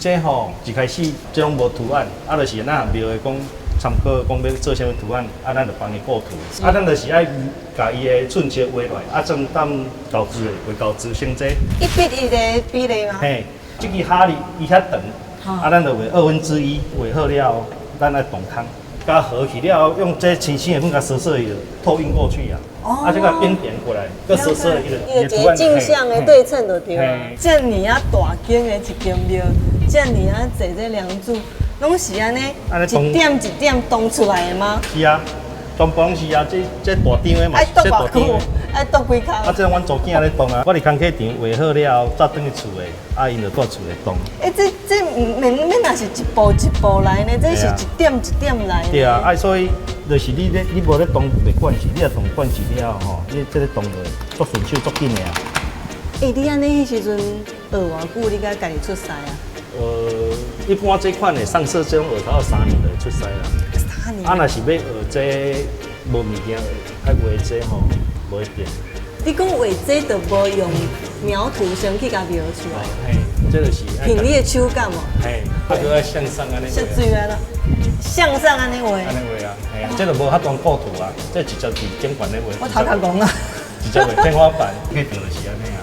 這吼一開始這攏無圖案，啊，就是咱廟的講參考講欲做啥物圖案，啊，咱就幫伊構圖。啊，咱就是愛共伊的寸尺畫落來，啊，正當厚紙的畫厚紙先這。1比1的比例嗎？嘿，這支哈利伊遐長，啊，咱就畫1/2，畫好了後，咱愛動空，共合起了後，用這輕輕的粉共趖趖伊就透印過去啊。啊，這個邊點過來，閣趖趖伊就伊就一個鏡像的對稱就對啊。遮爾仔大間的一間廟，遮爾仔濟這梁柱，攏是按呢一點一點動出來的嗎？是啊，全部攏是啊，這這大張的嘛，愛動偌久？愛動幾工？啊，這阮查某囝咧動啊，我佇工課場畫好了後，早轉去厝的，啊，𪜶就蹛厝內動。欸，這這毋免免若是一步一步來呢，這是一點一點來。對啊，啊，所以就是你咧，你無咧動袂慣勢，你若動慣勢了後吼，你這個動就足順手足緊的啊。欸，你按呢彼時陣學偌久，你才家己出師啊？一般這款的上色這種學頭3年就會出師啦。3年。啊，若是欲學這無物件，愛畫這吼，無一定。你講畫這就無用描圖先去共描出來。嘿，這就是憑你的手感哦。嘿，啊，閣愛向上按呢。說水啊啦，向上按呢畫。按呢畫啊，嘿啊，這就無遐當構圖啊，這直接佇頂懸咧畫。我頭殼戇啊。直接畫天花板，去場就是按呢啊。